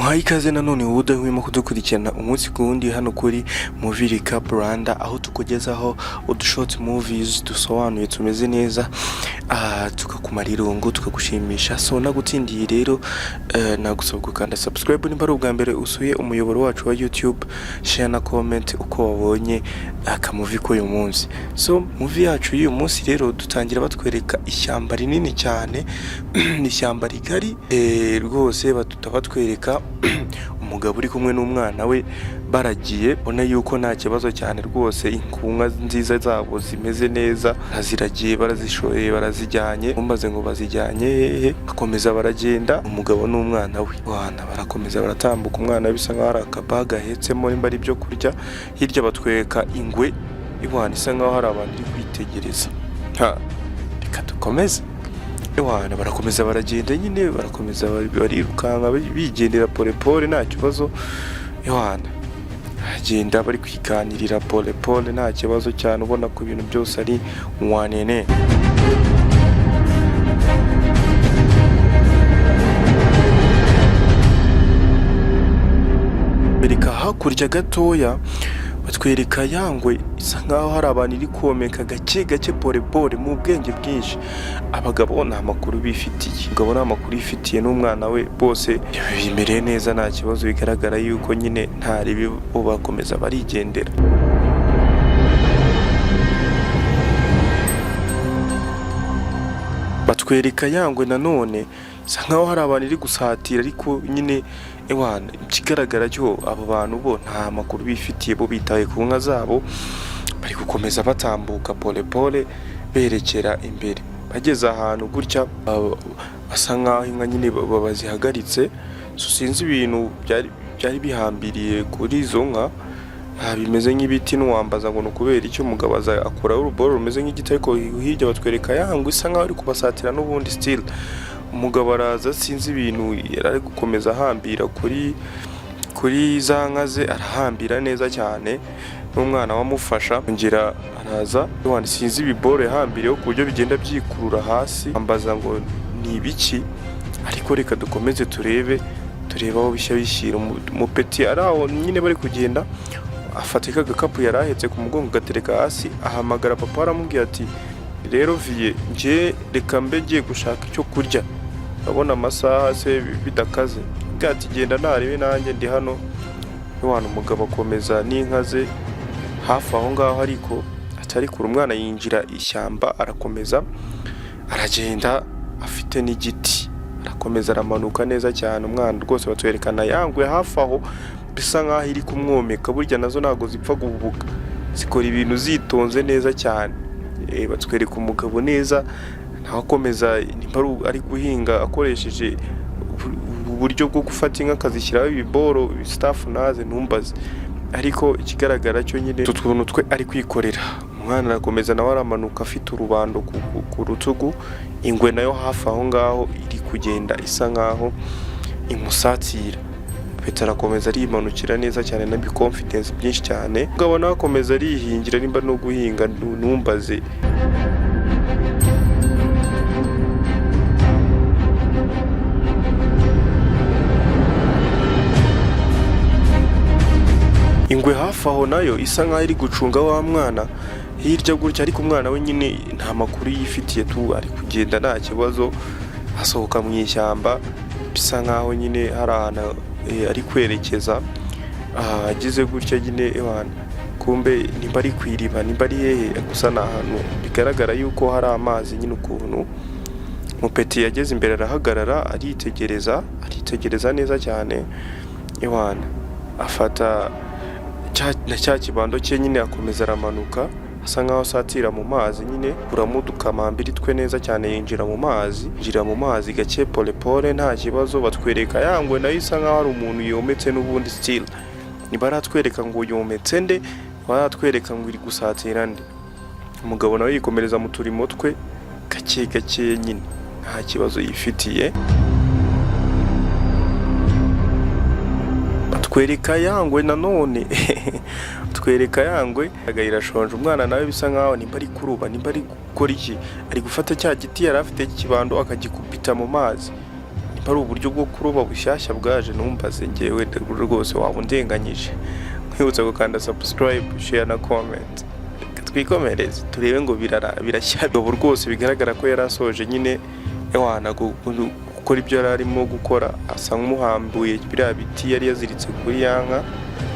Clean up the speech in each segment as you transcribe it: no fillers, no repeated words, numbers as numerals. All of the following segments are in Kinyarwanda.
Muhaye ikaze nanone wowe udahwema kudukurikirana umunsi ku wundi hano kuri Movie Recap Rwanda, aho tukugezaho udushort movies dusobanuye, tumeze neza, tukakumara irungu, tukagushimisha. So nagutsindiye rero, nagusaba gukanda subscribe nimba ari ubwa mbere usuye umuyoboro wacu wa YouTube, share na comment uko wabonye akamovie k'uyu munsi. So movie yacu y'uyu munsi rero, dutangira batwereka ishyamba rinini cyane, ni ishyamba rigari, rwose batuta batwereka umugabo uri kumwe n'umwana we baragiye, ubona yuko nta kibazo cyane rwose, inkunga nziza zabo zimeze neza, ziragiye, barazishoye, barazijyanye. Mumbaze ngo bazijyanye hehe? Bakomeza baragenda, umugabo n'umwana we wana barakomeza baratambuka. Umwana we bisa nkaho hari akabaga ahetsemo, nimba ari ibyo kurya. Hirya batwereka ingwe iwana isa nkaho hari abantu iri kwitegereza. Ha, reka dukomeze. Ewana, barakomeza baragenda nyine, barakomeza barirukanka, bigendera pole pole, nta kibazo. Ewana, baragenda bari kwiganirira pole pole, nta kibazo cyane, ubona ko ibintu byose ari wanene. Bereka hakurya gatoya, batwereka yangwe isa nkaho hari abantu iri komeka gake gake, pole pole, mu bwenge bwinshi. Abagabo nta makuru bifitiye, umugabo nta makuru yifitiye n'umwana we, bose bimereye neza, nta kibazo, bigaragara yuko nyine nta ribi, bo bakomeza barigendera. Batwereka yangwe nanone isa nkaho hari abantu iri gusatira, ariko nyine ewana, ikigaragara cyo abo bantu bo nta makuru bifitiye, bo bitaye ku nka zabo, bari gukomeza batambuka pole pole berekera imbere. Bageze ahantu gutya, basa nkaho inka nyine bazihagaritse. So sinzi ibintu byari bihambiriye kuri izo nka, bimeze nk'ibiti, ntiwambaza ngo ni ukubera icyo. Umugabo aza akuraho uruboro rumeze nk'igiti, ariko hirya batwereka yangwe isa nkaho ari kubasatira n'ubundi still. Umugabo araza, sinzi ibintu yari ari gukomeza ahambira kuri za nka ze, arahambira neza cyane n'umwana wamufasha, yongera araza. Wandi sinzi ibiboro yahambiriyeho ku buryo bigenda byikurura hasi, ambaza ngo ni ibiki, ariko reka dukomeze turebe aho bishya bishyira. Umupeti ari aho nyine bari kugenda, afata ka gakapu yari ahetse ku mugongo, gatereka hasi, ahamagara papa, aramubwira ati: "Rero vieux, njye reka mbe ngiye gushaka icyo kurya, urabona amasaha se bidakaze." Aramubwira ati: "Genda ntarebe, nanjye ndi hano." Wana, umugabo akomeza n'inka ze hafi aho ngaho, ariko atari kure. Umwana yinjira ishyamba, arakomeza aragenda afite n'igiti, arakomeza aramanuka neza cyane. Umwana rwose batwerekana yangwe hafi aho bisa nkaho iri kumwomeka. Burya nazo ntabwo zipfa guhubuka, zikora ibintu zitonze neza cyane. Batwereka umugabo neza nawe akomeza, nimba ari guhinga akoresheje ubu buryo bwo gufata inka akazishyiraho ibiboro staff naze ntumbaze, ariko ikigaragara cyo nyine utu tuntu twe ari kwikorera. Umwana arakomeza nawe aramanuka afite urubando ku rutugu. Ingwe nayo hafi aho ngaho iri kugenda isa nkaho imusatira. Petero arakomeza arimanukira neza cyane na confidence byinshi cyane. Umugabo nawe akomeza arihingira, nimba no guhinga ntumbaze. Ingwe hafi aho nayo isa nkaho iri gucunga wa mwana hirya gutya, ariko umwana we nyine nta makuru yifitiye tu, ari kugenda nta kibazo, asohoka mu ishyamba bisa nkaho nyine hari ahantu ari kwerekeza. Ageze gutya nyine, ewana, kumbe nimba ari ku iriba, nimba ari hehe, gusa ni ahantu bigaragara yuko hari amazi nyine ukuntu. Mupeti yageze imbere arahagarara, aritegereza, aritegereza neza cyane. Ewana, afata na cya kibando cye nyine, akomeza aramanuka, asa nkaho asatira mu mazi nyine, kuramo udukamambiri twe neza cyane, yinjira mu mazi, yinjira mu mazi gake, pole pole, nta kibazo. Batwereka yangwe nayo isa nkaho hari umuntu yometse n'ubundi still. Ntibaratwereka ngo yometse nde, ntibaratwereka ngo iri gusatira nde. Umugabo nawe yikomereza mu turimo twe gake gake nyine, nta kibazo yifitiye. Batwereka yangwe nanone, twereka yangwe irashonje. Umwana nawe bisa nkaho nimba ari kuroba, nimba ari gukora iki, ari gufata cya giti yari afite cy'ikibando akagikubita mu mazi. Nimba ari uburyo bwo kuroba bushyashya bwaje, ntumbaze ngewe rwose, waba undenganyije. Nkwibutsa gukanda subscribe, share na comment. Reka twikomereze turebe ngo birashya. Ubu rwose bigaragara ko yari asoje nyine ewana gukora ibyo yari arimo gukora, asa nk'umuhambuye biriya biti yari yaziritse kuri ya nka,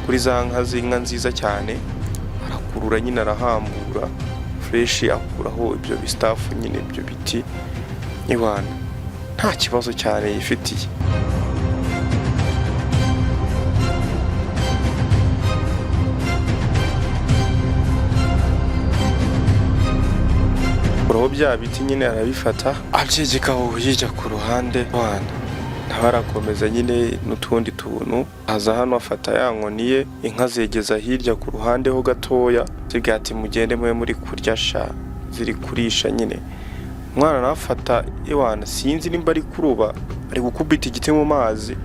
kuri za nka z'inka nziza cyane. Arakurura nyine, arahambura fresh, akuraho ibyo bistuff nyine, ibyo biti. Ewana nta kibazo cyane yifitiye. Akuraho bya biti nyine, arabifata, abyegekaho yijya ku ruhande. Wana nawe arakomeza nyine n'utundi tuntu, aza hano afata ya nkoni ye, inka zegeza hirya ku ruhande ho gatoya, zibwira ati: "Mugende mube muri kurya sha." Ziri kurisha nyine. Umwana nawe afata, iwana sinzi nimba ari kuroba, ari gukubita igiti mu mazi,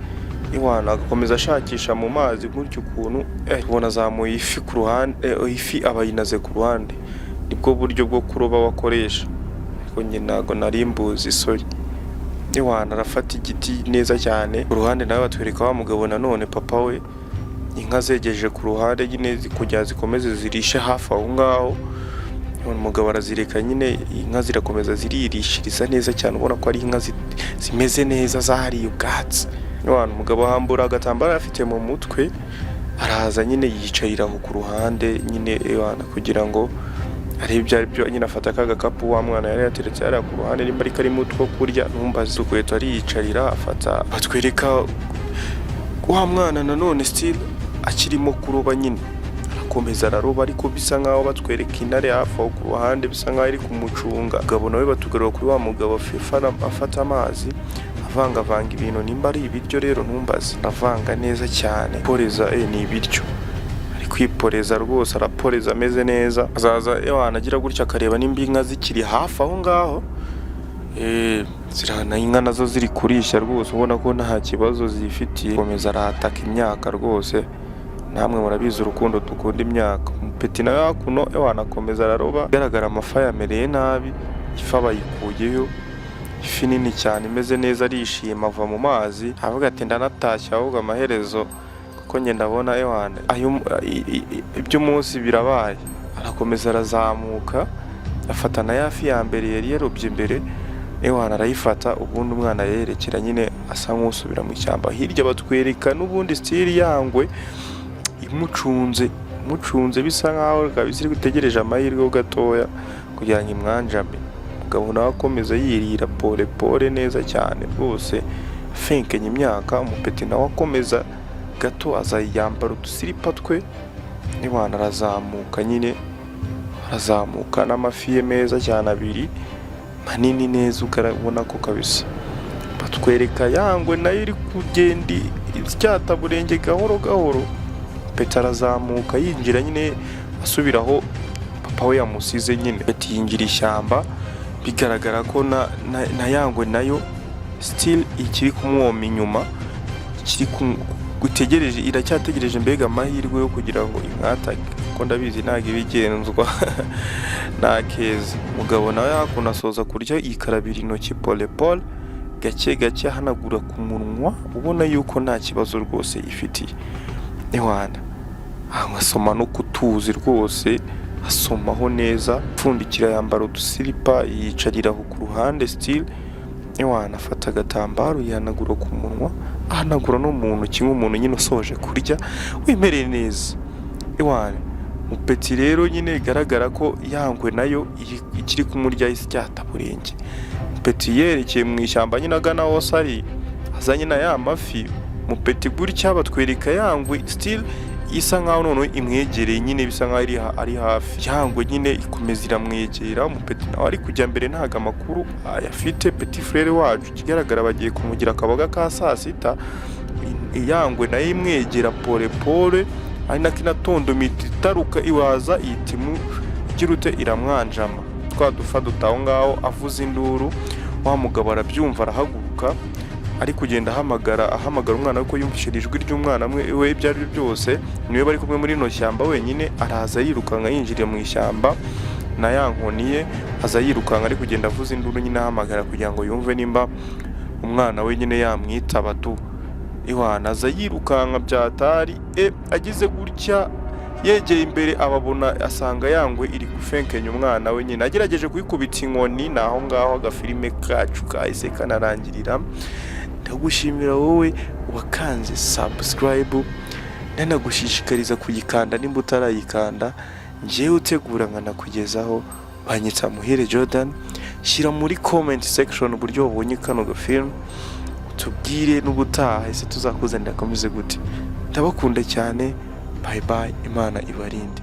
iwana agakomeza ashakisha mu mazi gutyo ukuntu. Ubona azamuye ifi ku ruhande, ifi aba yinaze ku ruhande. Nibwo buryo bwo kuroba wakoresha, ariko njye ntago nari mbuzi, sorry. Iwana arafata igiti neza cyane ku ruhande. Nawe batwereka wa mugabo nanone, papa we, inka zegeje ku ruhande nyine kugira zikomeze zirishe hafi aho ngaho. Umugabo arazireka nyine, inka zirakomeza ziririshiriza neza cyane, ubona ko ari inka zimeze neza zahariye ubwatsi. Iwana umugabo ahambura agatambaro afite mu mutwe, araza nyine yicarira aho ku ruhande nyine, iwana kugira ngo arebe ibyo ari byo nyine. Afata ka gakapu wa mwana yari yateretse hariya ku ruhande, nimba ari karimo utwo kurya ntumbaze, udukweto, ariyicarira afata. Batwereka wa mwana nanone still akirimo kuroba nyine, arakomeza araroba, ariko bisa nkaho batwereka intare hafi aho ku ruhande, bisa nkaho iri kumucunga. Mugabo nawe batugarura kuri wa mugabo afata amazi, avangavanga ibintu, nimba ari ibiryo rero ntumbaze, avanga neza cyane, poreza. Ni ibiryo ari kwiporeza rwose, araporeza ameze neza. Azaza ewana agira gutya akareba nimba inka zikiri hafi aho ngaho. Zirana inka nazo ziri kurisha rwose, ubona ko nta kibazo zifitiye. Komeza arataka imyaka rwose, namwe murabizi urukundo dukunda imyaka. Umupeti nawe hakuno ewana akomeza araroba, bigaragara amafi yamereye nabi, ifi abayikuyeyo, ifi nini cyane imeze neza. Arishima, ava mu mazi avuga ati: "Ndanatashye ahubwo amaherezo, kuko njye ndabona ewana iby'umunsi birabaye." Arakomeza arazamuka, afata na ya fi ya mbere yari yarobye mbere, ewana arayifata. Ubundi umwana yerekera nyine asa nk'usubira mu ishyamba hirya. Batwereka n'ubundi still yangwe imucunze, imucunze, bisa nkaho kabisa iri gutegereje amahirwe ho gatoya kugira ngo imwanjame. Umugabo nawe akomeza yirira pole pole neza cyane rwose, afenkenya imyaka. Umupeti nawe akomeza gato, aza yambara udusiripa twe, ewana arazamuka nyine, arazamuka n'amafi ye meza cyane abiri manini neza, urabona ko kabisa. Batwereka yangwe nayo iri kugenda isyata burenge gahoro gahoro. Peti arazamuka yinjira nyine, asubira aho papa we yamusize nyine. Peti yinjira ishyamba, bigaragara ko na yangwe nayo still ikiri kumwoma inyuma, ikiri gutegereje, iracyategereje mbega amahirwe yo kugira ngo imwatake, kuko ndabizi ntabwo ibigenzwa nta keza. Umugabo nawe hakuno asoza kurya, yikarabira intoki pole pole, gake gake, ahanagura ku munwa, ubona yuko nta kibazo rwose yifitiye. Ewana asoma no kutuzi rwose, asomaho neza, apfundikira, yambara udusiripa, yicarira aho ku ruhande still. Ewana afata agatambaro, yihanagura ku munwa, ahanagura no mu ntoki nk'umuntu nyine usoje kurya wimereye neza. Ewana mupeti rero nyine bigaragara ko yangwe nayo ikiri kumurya isyataburenge. Mupeti yerekeye mu ishyamba nyine agana hose ari, azanye na ya mafi. Mupeti gutya batwereka yangwe still isa nkaho noneho imwegereye nyine, bisa nkaho ari hafi. Yangwe nyine ikomeza iramwegera, umupeti nawe ari kujya mbere, ntago amakuru ayafite petit frère wacu. Ikigaragara bagiye kumugira akaboga ka saa sita. Yangwe nayo imwegera pole pole, ari nako inatondomita, itaruka iwaza ihita igira ute, iramwanjama twa dufa duta aho ngaho. Avuza induru, wa mugabo arabyumva, arahaguruka, ari kugenda ahamagara, ahamagara umwana we, ko yumvise ijwi ry'umwana we. Ibyo ari byo byose niwe bari kumwe muri rino shyamba wenyine. Araza yirukanka, yinjiriye mu ishyamba na ya nkoni ye, aza yirukanka ari kugenda avuza induru nyine, ahamagara kugira ngo yumve nimba Umwana we nyine yamwitaba tu. Iwana aza yirukanka byatari. Agize gutya yegeye imbere, ababona, asanga yangwe iri gufenkenya umwana we nyine, agerageje kuyikubita inkoni. Ni aho ngaho agafilime kacu kahise kanarangirira. Ndagushimira wowe wakanze subscribe, nanagushishikariza kuyikanda nimba utarayikanda. Njyewe utegura nkanakugezaho banyitsa Muhire Jordan. Shyira muri comment section uburyo wabonye kano gafilm, tubwire n'ubutaha ese tuzakuzanira akomeze gute. Ndabakunda cyane, bye bye, Imana ibarinde.